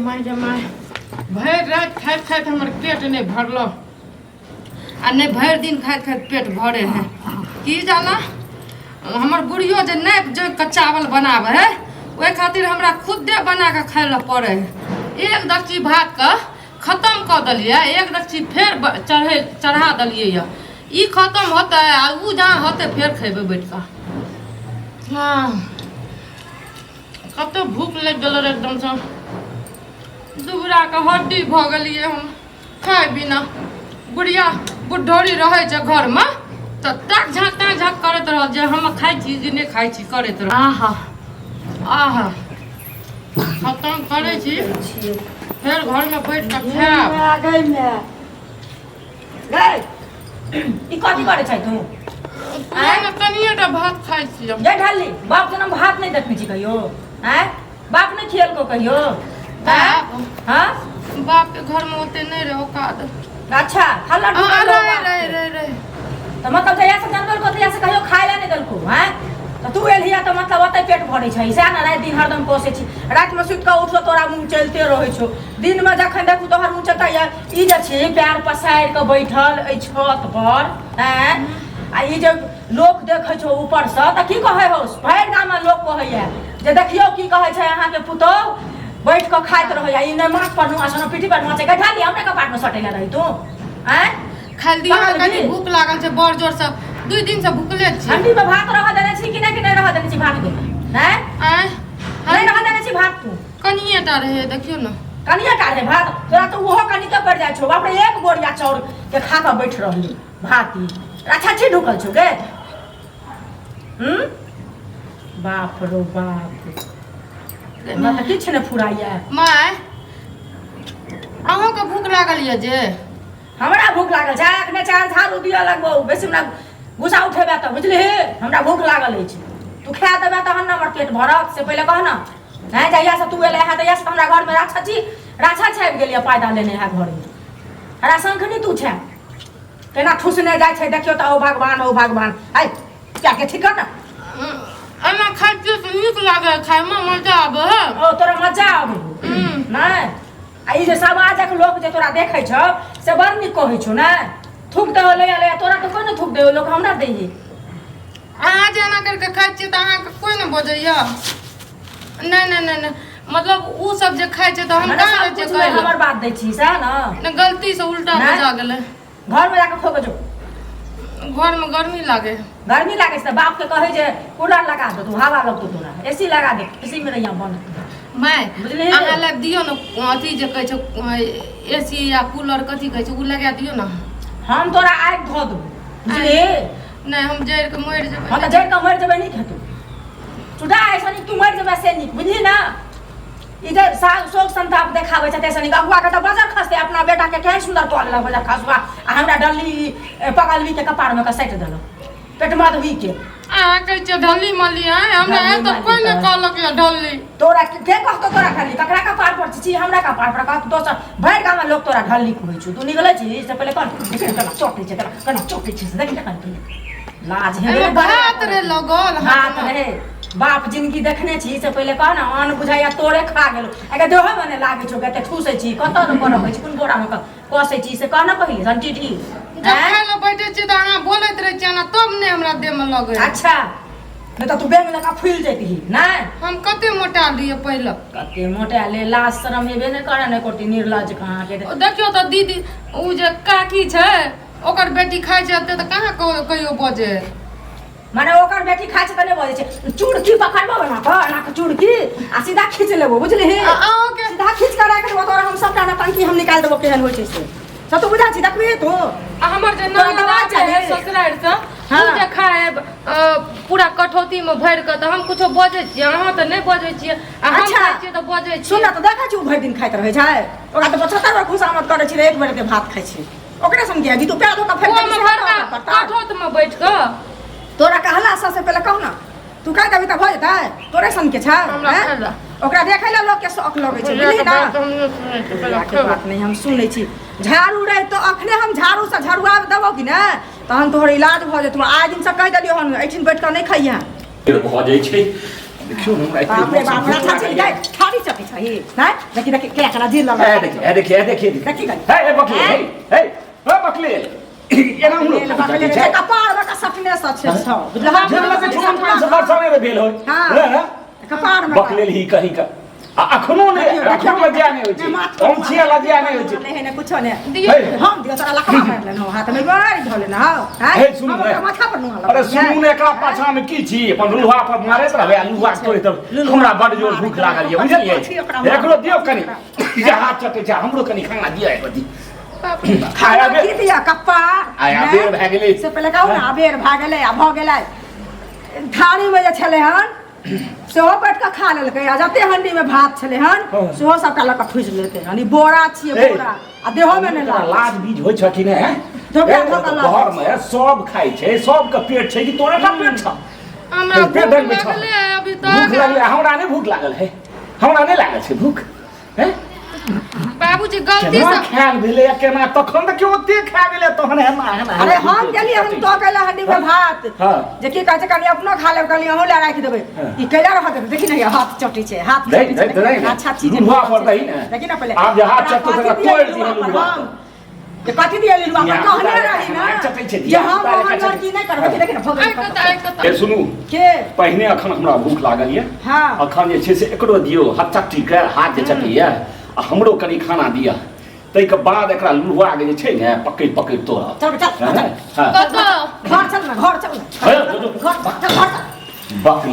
My गे my, भरि राति खाइत खाइत हमर पेट नहि भरलो आ नहि भरि दिन खाइत खाइत पेट भरे है। की जाना हमर बुढ़ियो जे नापि जोखि कऽ चावल बनाबै है, ओहि खातिर हमरा खुदे बना कऽ खाइ लए पड़ै है। एक दक्षी भातके खतम कऽ देलियै, एक दक्षी फेर चढ़ै चढ़ा देलियै यऽ। ई खतम होतै आ ओ जहाँ होतै फेर खेबै बैठ कऽ। हँ, कते भूख लागि गेल रहै एकदमसँ, दुबरा कऽ हड्डी भऽ गेलियै हम खाय बिना। बुढ़िया बुढ़ौरी रहै छै घरमे तऽ ताक झाँक ताक झाँक करैत रहत जे हम खाइ छी कि नहि खाइ छी, करैत रह। आहा आहा, खतम करै छी, फेर घरमे बैठ कऽ खायब। गै माय गै, ई कथी करै छै तू? आँय, कनिए टा भात खाइ छी हम। गै ढल्ली, बाप जनम भात नहि देखने छी कहियो? आँय, बाप नहि खियलको कहियो? बाप? हाँ। बाप के घर में ओते नहीं रहे औकात। अच्छा, हल्ला हाँ, ढुकल रहे, बाप रहे, के। रहे, रहे। तऽ मतलब जहिया से जनमल तहिया से कहियो खाय ला नहि देलको? आँय, तऽ तू एलही तऽ मतलब ओतै पेट भरै छै सएह ने? राति दिन हरदम कोसै छी। रातिमे सुति कऽ उठलो तोरा मुँह चलिते रहै छौ, दिनमे जखन देखू तोहर मुँह चलता। ई जे छी पैर पसारि कऽ बैठल एहि छत पर, आँय, आ ई जे लोक देखै छौ ऊपरसँ तऽ की कहै हौ? भरि गाममे लोक कहैया जे देखियौ की कहै छै अहाँके पुतोहु, बैठ कऽ खाइत रहैया। ई नहि माथ पर नुआ छै, पीठी पर नुआ छै। गठा लिअ, हमरे कपाटमे सटै लए रही तू? आँय। खाइ दियौ पागल कनि भी। भूख लागल छै बड़ जोर से, 2 दिन से भूखले छी। ठंडी में भात रह देने छी कि नहि? कि नहि रह देने छी भात के? आँय? आँय? नहि रह देने छी भात तू? कनिए टा रहे, देखियौ ने। कनिए टा रहे भात? तोरा तऽ ओहो कनिके पड़ि जाइ छौ। बाप रे, एक बोरिया चाउर के खा कऽ बैठ रहली भात। ई अच्छा छी ढुकल छौ गे? हम्म, बाप रो बाप, हमरा तऽ किछु नहि फुराइया। माय, अहूँके भूख लागल यऽ जे? हमरा भूख लागल छै? अखने चार झाड़ू दिअ लगबौ। बेसी हमरा गुस्सा उठेबे तऽ बुझलिही। हमरा भूख लागल अछि, तू खा देबे तहन ने हमर पेट भरत, से पहिले कह ने। हैं, जहिया से तू एले है तहिया से हमरा घरमे राक्षसी राक्षस आबि गेल यऽ, पायदा लेने है घरमे। राशंखनी तू छै, केना ठुसने जाइ छै देखियौ तऽ। ओ भगवान, ओ भगवान, आइ क्या के ठीक कर ने। एना खाइ छियै तऽ नीक लागै है, खायमे मजा आबै है। ओ तोरा मजा आबै? नहि, आ ई जे समाजक लोक जे तोरा देखै छौ से बड़ नीक कहै छौ ने, थूक दहो ले ले। तोरा तऽ कोइ नहि थूक दैयो, लोक हमरा दैये। अहाँ जे एना करिके खाइ छियै तऽ अहाँके कोइ नहि बजैया? नहि नहि नहि नहि, मतलब उ सब जे खाइ छै तऽ हम मने कहाँ सब जाइ छियै कुछ कहै लए? हमर बात दै छी सएह ने? नहि, गलतीसँ उल्टा नहि? बजा गेलै। घरमे जाकऽ खो के जो। घरमे गर्मी लागे है। गर्मी लागै छै तऽ बापके कहै जे कूलर लगा दे, तू हवा लगतौ तोरा, एसी लगा दे, एसी मे रहिया बन। माय, बुझलिही? अहाँ लग दियौ ने अथी जे कहै छै एसी या कूलर कथी कहै छै, ओ लगा दियौ ने। हम तोरा आगि धऽ देबौ, बुझलिही? नहि, हम जरि कऽ मरि जेबै। हम तऽ जरि कऽ मरि जेबै, नीक हेतौ चुटा। ऐसा नीक तू मरि जेबै से नीक, बुझली ने? ई जे शोक संताप देखाबै छै तैसे नीक। अगुआ के तऽ बजर खसतै, अपना बेटा के केहन सुंदर कऽ लेलक बजर खसुआ, आ हमरा डल्ली पगलवी के कपार में के सटि देलक, पेट मधुबी के। अहाँ कहै छियै ढल्ली मल्ली, आँय, हमरा ढल्ली आइ तक मल्ली कोइ नहि तऽ- कहलक यऽ ढल्ली। तोरा के कहतो तोरा ढल्ली? ककरा कपार पर छी? हमरा कपार पर कहत दोसर? भरि गाम में लोक तोरा ढल्ली कहै छौ। तू निकलै छी से पहिले कह, देखि ने केना चोटै छै, केना केना चोटै छै से देखि ने कनि पहिले। लाज हेबे एहिमे ने करे। भात रे लगल भात हाथमे। रहे, बाप जिंदगी देखने छी से पहिले कह ने। अन्न बुझाइया तोरे खा गेलो। एके देहो में नहि लागै छौ, कते ठूसै छी, कतऽ ने करबै छी, कोन बोरा में कसै छी से कह ने पहिले संटीठी। जब खाय लए बैठे छियै तऽ अहाँ बोलैत रहै छियै एना, तब नहि हमरा देहमे लगै। अच्छा, नहि तऽ तू बेंग लगा फूलि जैतही नहि? हम कते मोटा रहियै पहिले। कते मोटा ले, लाज शरम हेबे नहि करे ने कोटी, निर्लज कहाँ के। ओ देखियौ तऽ दीदी, ओ जे काकी छै ओकर बेटी खाइ छै एते तऽ कहाँ कहियो बजै। माने ओकर बेटी खाइ छै तऽ नहि बजै छै? चुड़की पकड़बो बना कऽ एना कऽ चुड़की आ सीधा खींच लेबो, बुझलिही? आ अहाँके सीधा खींच कऽ राखि देबो तोरा हम, सबटा नौटंकी हम निकालि देबो केहन होइ छै से सब तू बुझा छी, देखबही तू। आ हमर जे तोरा ननद दवाइ आबै है चाही? ससुरारि से, हाँ। ओ जे खाय है, पूरा कठौती में भरि कऽ, तऽ हम कुछो बजै छियै? अहाँ तऽ नहि बजै छियै आ हम अच्छा। खाइ छियै तऽ बजै सुन छियै। ने, तऽ देखै छी ओ भरि दिन खाइत रहै छै, ओकरा तऽ 75 बेर खुशामद करै छी, एक बेर के भात खाइ छै। ओकरे संग किया तू पैर धो कऽ फेर ओहिमे बड़का कठौत में बैठ कऽ। तोरा कहला से पहिले कहू ने, तू कहि देबही तऽ भऽ जेतै? तोरे सन के छै हमरा हैं? खाय ला। ओकरा देखै लए लोक के शौक लगै छै, बुझलिही ने? बात हम नहि सुनै छियै, पहिले के खेबै। बात नहि हम सुनै छी। झाड़ू रहे तऽ अखने हम झाड़ू से झड़ुआ देबो कि ने, तहन तोहर इलाज भऽ जेतौ। आइ दिन से कहि देलियौ हन, एहिठिन बैठ कऽ नहि खइहे। भऽ जाइ छै। देखियौ ने हमरा एते बाप रे जोरसँ बाप भूख रथा चलि लागल जाय यऽ। थारी चटै छही नहि देखी देखी केना केना जीर लगा हे देखिए हे देखिए हे देखिए देखी गई। हे हे बकले हे हे हे बकले एना हम लोग बकले छै कपार में का सटने स छै छौ बुझलहक जेना लगै छौ पाँच हजार समय में भेल होय हाँ। हैं? कपार में बकलेल ही कहीं का आ अखनो ने देखियौ, अखनो देखियौ। लज्जा नहि होइ नहि, माथ छै हम छियै लज्जा नहि होइ छै नहि नहि कुछो नहि दियौ हे। हम दियौ तोरा लकवा मारि लेलहुँ हाथ में बड़ी धो लेना हौ हैं? हे, सुनू हम ने। ओकरा माथा पर नुआ अरे सुनू ने एकरा पाछा में की छी अपन लुहा पर मारैत रहबै आ लुहा तोड़ैत रहबै हमरा बड जोर भूख लागल यऽ बुझलियै एकरो दियौ कनि जे हाथ चटै छै हमरो कनि खाना दिअ एक रत्ती बाप रे बाप। आय आबे की दिया कप्पार आय अबेर भए गेलै। से पहिले कहू ने अबेर भए गेलै आ भऽ गेलै थारीमे जे छलै हन सेहो बैठ कऽ खा लेलकै आ जते हंडीमे भात छलै हन हँ। सेहो सबटा लऽ कऽ ठुसि लेलकै हन ई बोरा छियै ए, बोरा आ देहोमे नहि तोरा लागै लाज बीज होइ छ कि नहि हैं? धोखा ए, धोखा लाज घर में सब खाइ छै सबके पेट छै कि तोरे टा पेट छ हमरा पेट भूख डंगबै छ। लगले अभी भूख तक लगलै हमरा नहि भूख लागल है हमरा नहि लागल छै भूख हैं? बाबूजी गलती केना से खायल भेलै आ केना तखन तऽ केओ ओते खा गेलै तहन हेना हेना अरे हम गेलियै हम तो कैला हंडी में भात हाँ। जे की कहै छै कनि अपनो खा लेब कनि अहूँ लए राखि देबै हाँ। ई कैला रहत देबै देखी ने ये हाथ चटै छै हाथ दही, चटै छै दही, दही ने। अच्छा चीज लुलुआ पर दही ने। देखी ने पहिले आब जे हाथ चटतौ तकरा कथी दियै तोड़ि दिहे लुलुआ पर लुलुआ हम? जे कथी दियै लुलुआ पर धिया कहने पुता रही लेखा ने चटै छै, जे धिया हम पुता लेखा ओहन चटै लड़की नहि करबै देखी ने भऽ आइ गेलै कतऽ आइ कतऽ ए सुनू के पहिने अखन हमरा भूख लागल यऽ हाँ। अखन जे छै से एकरो दियौ हाथ चट्टी के हाथ जे चटैया आ हमरो कनि खाना दिअ ताहिके बाद एकरा लुहुआ के जे छै ने पकड़ि पकड़ि तोड़ब चल चल चल हाँ, कतऽ घर चल ने घर चल ने हे, घर चल घर चल बकरी